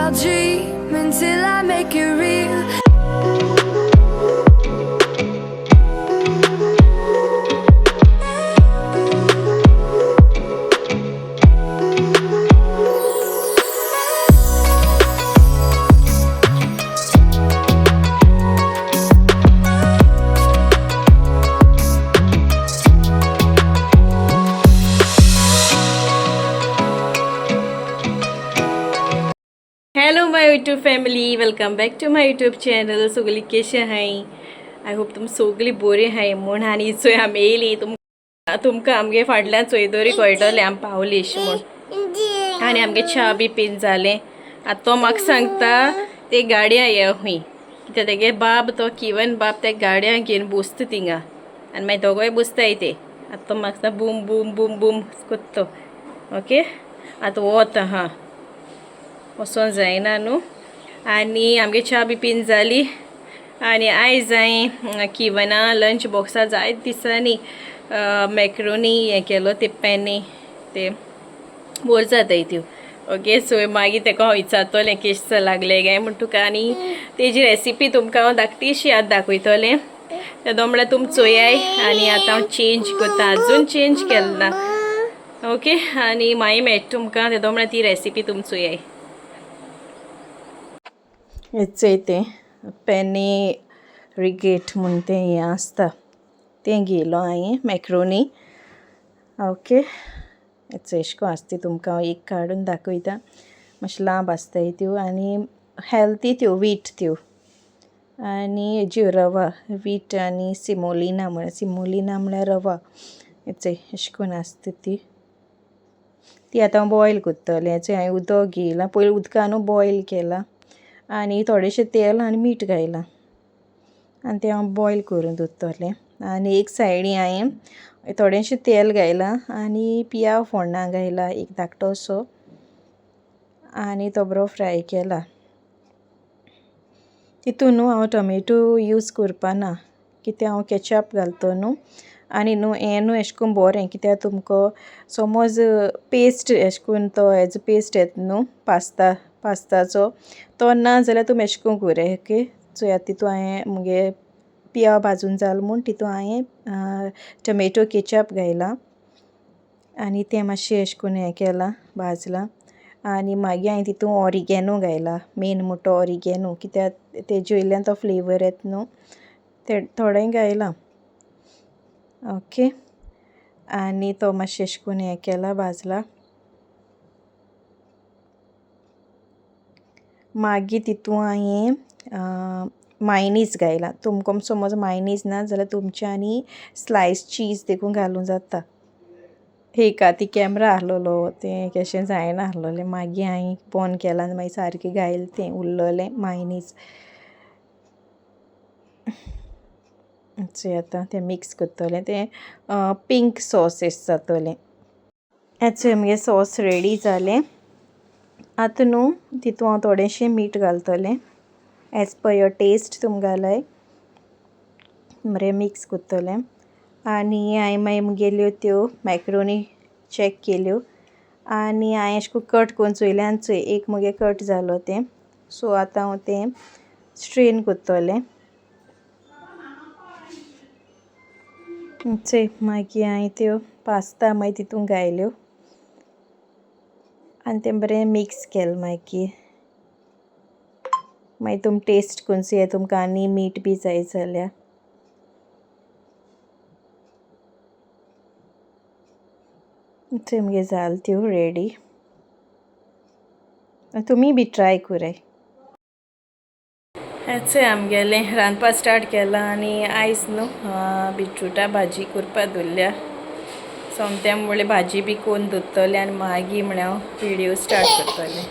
I'll dream until I make it real. Hello my YouTube family, welcome back to my YouTube channel. सगळी कशी हाय? I hope तुम सगळी बरी हाय म्हूण. आनी चोय आमी येयली, तुमकां आमगे फाटल्यान चोयतरी कळटलें आमी पावली अशें म्हूण. आनी आमगे च्या बी पीन जालें. आतां तो म्हाका सांगता ते गाडयां ये खंय, कित्याक तेगे बाब तो किवन बाब ते गाडयां घेवन बसता थिंगा आनी मागीर दोगोय बसताय ते. आतां तो म्हाका सांगता बूम बूम बूम बूम कोत्तो. ओके, आतां वोत आहा, वचों जायना न्हू. आनी आमगे च्या बी पीन जाली. आनी आयज हांवें किवना लंच बॉक्सा जायत दिसांनी मॅक्रोनी हें केलो, ते पेने ते बोर जाताय त्यो. ओके, सो मागीर तेका हांव विचारतलें केश लागलें काय म्हूण तुका, आनी तेजी रेसिपी तुमकां हांव धाकटीशी आतां दाखयतलें. तेदो म्हळ्यार तुम चोयाय. आनी आतां हांव चेंज करता, अजून चेंज केलें ना. ओके, आनी मागीर मेळटा तुमकां, तेदो म्हळ्यार ती रेसिपी तुम चोयाय. चोय तें पेने रिगेट म्हूण तें हें आसता तें घेयलो हांवें मॅक्रोनी. ओके, चोय अशें कोन्न आसता ती, तुमकां हांव एक काडून दाखयता. मातशें लांब आसताय त्यो आनी हेल्थी त्यो, वीट त्यो आनी हेज्यो रवा, वीट आनी सिमोलिना म्हळ्यार, सिमोलिना म्हळ्यार रवा. चोय अशें कोन्न आसता ती. ती आतां हांव बॉयल कोत्तलें. चोय हांवें उदक घेयलां, पयलीं उदकान न्हू बॉयल केलां आनी थोडेशें तेल आनी मीठ घायलां आनी तें हांव बॉयल करून दवरतलें. आनी एक सायडी हांवें थोडेशें तेल घायलां आनी पियाव फोण्णां घायला एक धाकटोसो आनी तो बरो फ्राय केला. तितून न्हू हांव टोमेटो यूज करपा ना, कित्याक हांव केचप घालतो न्हू. आनी न्हू हें न्हू एशें कोन्न बरें, कित्याक तुमकां समज पेस्ट एशें कोन्न तो हेजो पेस्ट येता न्हू पास्ता, पास्ताचो तो ना जाल्यार तुमी एशें कोन्न कोराय. ओके, चोयात तितू हांवें मुगे पियाव भाजून जाल म्हूण तितू हांवें टोमेटो केचप घायलां आनी तें मातशें एशें कोन्न हें केलां, भाजलां. आनी मागीर हांवें तितू ऑरिगेनो घायला, मेन म्हणटा तो ऑरिगेनो, कित्याक तेजे वयल्यान तो फ्लेवर येता न्हू, ते थोडें घायलां. ओके, आनी तो मातशें एशें कोन्न हें केला, भाजला. मागीर तितू हांवें मायनीज घायला. तुमकां समज मायनीज ना जाल्यार तुमच्यांनी स्लायस चीज देखून घालूं जाता. एक ती कॅमरा आहलोलो तें केशें जायना आहलोलें, मागीर हांवें बंद केलां आनी मागीर सारकें घायलें तें उरलोलें मायनीज. चोय आतां तें मिक्स करतलें, तें पिंक सॉस एशें जातोलें. चोय मुगे सॉस रेडी जालें. आतां न्हू तितू हांव थोडेंशें मीठ घालतलें, एज पर your test तुम घालाय. बरें मिक्स करतलें. आनी हांवें मागीर मुगेल्यो त्यो मॅक्रोनी चॅक केल्यो आनी हांवें अशें करून कट करून चोयलें आनी चोय एक मुगे कट जालो तें. सो आतां हांव तें स्ट्रेन करतलें. चोय मागीर हांवें त्यो पास्ता मागीर तितून घायल्यो आनी तें बरें मिक्स केलें. मागीर मागीर तुमी टेस्ट करून चोया तुमकां आनी मीठ बी जाय जाल्यार. चोय मुगे जाल त्यो रेडी. तुमी बी ट्राय कोराय. चोय आमगेलें रांदपा स्टार्ट केलां आनी आयज न्हू बिटरुटा भाजी करपा दवरल्या. सोमतें म्हणलें भाजी बी कोन्न दवरतलें आनी मागीर म्हळ्यार हांव विडियो स्टार्ट करतलें.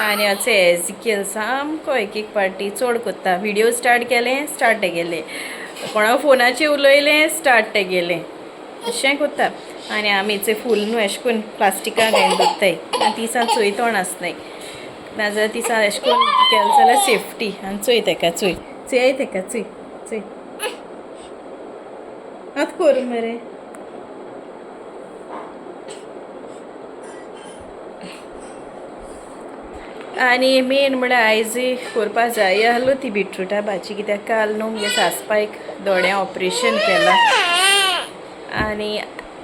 आनी अशें एजिकेल सामको एक एक पार्टी चड करता, विडियो स्टार्ट केलें स्टार्ट गेलें, कोणा फोनाचेर उलयलें स्टार्ट गेलें, अशें करता. आनी आमी चोय फूल न्हू एशें कोन्न प्लास्टिकां घालून दवरताय आनी तिसा चोय तोंड आसनाय, नाजाल्यार तिसा एशें कोन्न केलें जाल्यार सेफ्टी. आनी चोय तेका, चोय चोय तेका, चोय चोय आतां कोर मरे. आनी मेन म्हळ्यार आयज करपा जाय आहलो ती बिटरुटा भाजी, कित्याक काल न्हू मुगे सासपायक दोळ्यां ऑपरेशन केलां आनी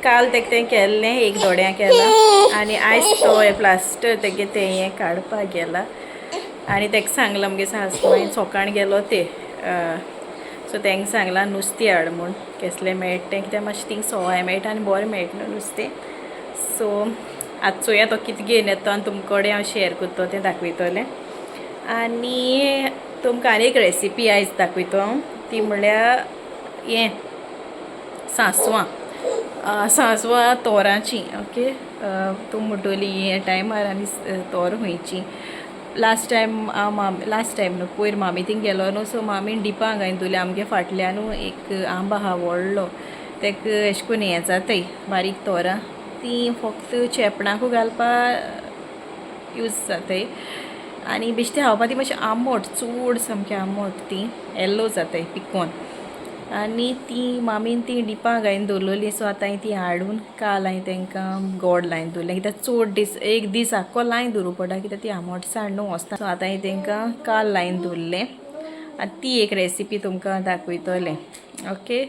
काल तेक तें केल्लें एक दोड्यां केलां आनी आयज तो प्लास्टर तेगे तें हें काडपाक गेला आनी तेका सांगलां मुगे सासमांय सोकाण गेलो ते, सो तेंका सांगलां नुस्तें हाड म्हूण केसलें मेळटा तें, कित्याक मातशें थिंग सोवाय मेळटा आनी बरें मेळटा न्हू नुस्तें. सो आतां चोया तो कितें घेवन येता आनी तुमचे कडेन हांव शेअर करता तें दाखयतलें. आनी तुमकां आनी एक रेसिपी आयज दाखयतो हांव, ती म्हळ्यार हें सांसवां, सांसवां तोराचीं. ओके, तूं म्हणटली हे टायमार आनी तोर खंयची? लास्ट टायम हांव मामी, लास्ट टायम न्हू पयर मामी थिंग गेलो न्हू, सो मामीन डिपां घालून दवरली. आमगे फाटल्यान न्हू एक आंबो आहा व्हडलो, तेका एशें कोन्न हें जाताय बारीक तोरां, तीं फक्त चेपणाकू घालपा यूज जाताय आनी बेश्टी खावपा ती मातशी आंबट, चड सामकी आंबट, ती येल्लो जाताय पिकोन. आनी ती मामीन ती डिपां घालून दवरलेली. सो आतां हांवें ती हाडून काल हांवें तांकां गोड लायन दवरलें, कित्याक चड दीस एक दीस आख्खो लायन दवरूं पडटा, कित्याक ती आंबटसाण न्हू वचना. सो आतां हांवें तांकां काल लायन दवरलें आनी ती एक रेसिपी तुमकां दाखयतलें. ओके,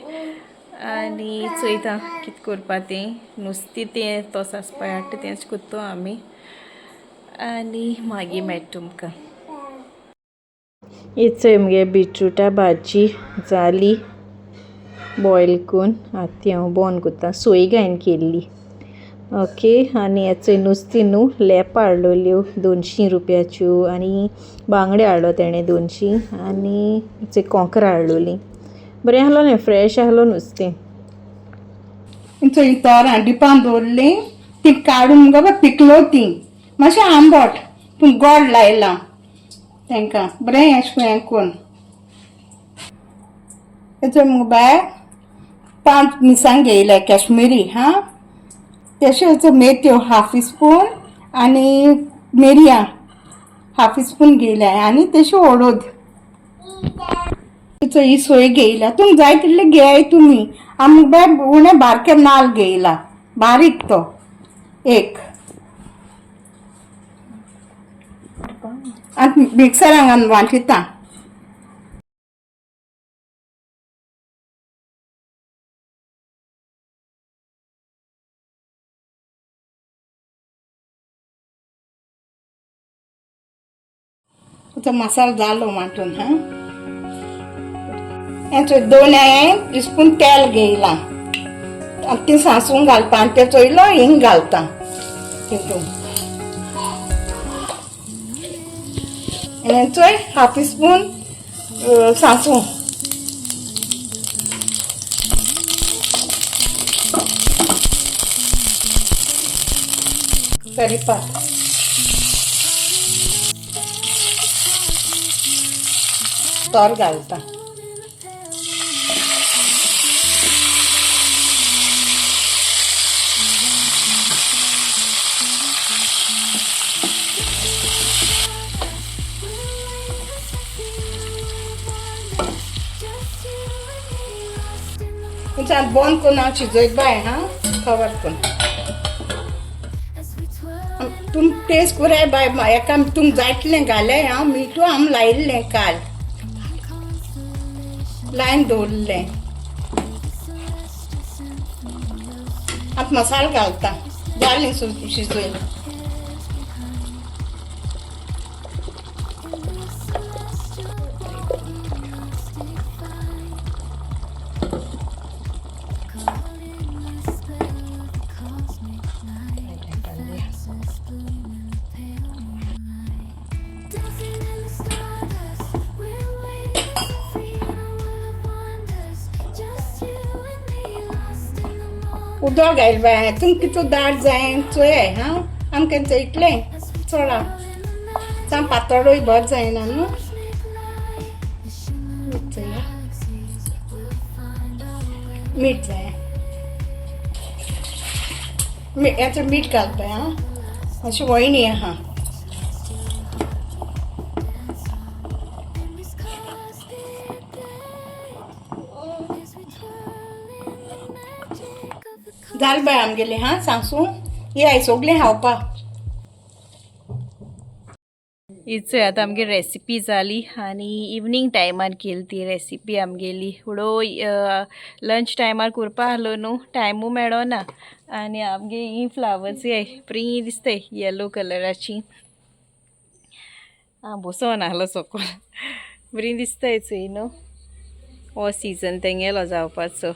आनी चोयता कितें करपा तें, नुस्तें तें तो सासपाय हाडटा तेंच करता आमी आनी मागीर मेळटा तुमकां. ही चोय मुगे बिटरुटा भाजी जाली बॉयल करून, आतां ती हांव बंद करता, सोय घायन केल्ली. ओके, आनी हें चोय नुस्तें न्हू लेपां हाडलेल्यो 200 रुपयाच्यो आनी बांगडे हाडलो तेणें 200 आनी चोय कोंकरां हाडलोलीं. बरें आहलोलें, फ्रेश आहलो नुस्तें. चोय तोरां डिपान दवरलीं तीं काडून मुगो पिकलो तीं मातशें आंबट, पूण गोड लायलां तांकां बरें एशें हें करून. चोय मुगो बाय 5 मिरसांग घेयल्या कश्मीरी हा, तशेंच मेथयो हाफ स्पून आनी मिरयां हाफ स्पून घेयल्या आनी तशी हळद. चोय ही सोय घेयल्या, तुमकां जाय तितले घेयाय तुमी. आमी बाय उणें बारके नाल्ल घेयला बारीक तो एक, आनी मिक्सरान घालून वांटिता. तो मसालो जालो वांटून. हा, हें 2 हांवें स्पून तेल घेयलां आनी ती सांसूंक घालपा आनी तें चोयलो हिंग घालता तितून. आनी चोय हाफ स्पून सांसूं. करीपात तोर घालता. बंद करून हांव शिजयत बाय हा, कवर करून तुम टेस्ट कराय बाय. एका तुमकां जाय तितलें घाले हांव मिठू आम लायिल्लें काल लायन दवरलें. आतां मसालो घालता, जालें शिजोवन. उदक घायल बाय, तुमकां कितू दाट जाय चोयाय हा, आमकां इतलें चोडा साम पातळूय बरें जायना न्हू. चोया मीठ जाय, हेचो मीठ घालपाय हा, अशें वयणी आहा. जालें बाय आमगेलें हा सांसू, येयाय सोगलें खावपा. इचोय आतां आमगे रेसिपी जाली आनी इवनींग टायमार केली ती रेसिपी आमगेली. हुडो लंच टायमार करपा आहलो न्हू, टायमू मेळना. आनी आमगे ही फ्लावर्स बरी दिसताय येलो कलराची. आं, बसोन आहलो सकल, बरी दिसताय चोय न्हू. हो सिजन तेंगेलो जावपाचो.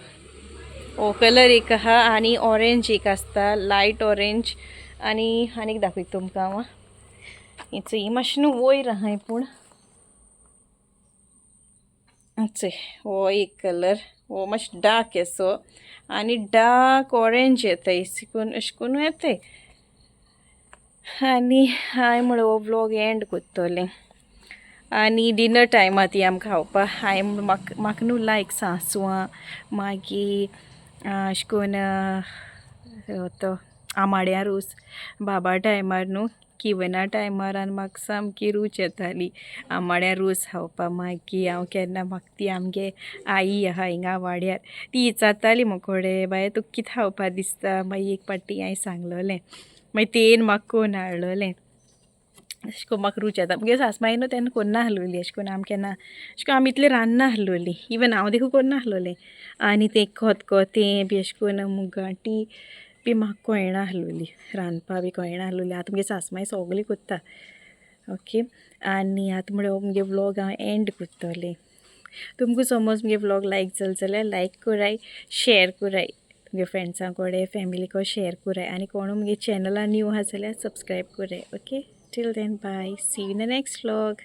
हो कलर एक आहा आनी ऑरेंज एक आसता, लायट ऑरेंज. आनी आनीक दाखयता तुमकां हांव. चोय, ही मातशें न्हू वयर आहाय पूण. चोय, हो एक कलर, हो मातशें डार्क येसो आनी डार्क ऑरेंज येता, अशें करून येताय. आनी हांवें म्हणलें हो व्लॉग एंड कोत्तोलें. आनी डिनर टायमार ती आमकां खावपा. हांवें म्हाका म्हाका न्हू लायक सांसवां, मागीर अशें करून तो आमाड्या रोस. बाबा टायमार न्हू, किवना टायमार, आनी म्हाका सामकी रूच येताली आमाड्या रोस खावपा. मागीर हांव केन्ना म्हाका ती आमगे आई आहा हिंगा वाड्यार, ती विचारताली मुकोडे, बाये तुका कितें खावपा दिसता? मागीर एक पाटी हांवें सांगलोलें, मागीर तेन म्हाका कोन्न हाडलोलें. अशें करून म्हाका रूच येता. मुगे सासमाई न्हू तेन्ना कोन्ना आहलोली अशें करून. आमी केन्ना अशें करून आमी इतलें रांदना आहलोलीं, इवन हांव देखून कोन्ना आहलोलें. आनी तें खतखतें बी अशें करून मुगाटी बी म्हाका कळना आहलोली, रांदपा बी कळना आहलोली. आतां मुगे सासमाई सगळें कोत्ता. ओके, आनी आतां म्हळ्यार हो मुगे व्लॉग हांव एंड कोत्तोलें. तुमकां समज मुगे व्लॉग लायक जालो जाल्यार लायक कराय, शेअर कराय, तुमगे फ्रेंड्सां कडेन, फॅमिली कडेन शेअर कराय. आनी कोणू मुगे चॅनला न्यू आहा जाल्यार सबस्क्रायब कराय. Okay, till then, bye, see you in the next vlog.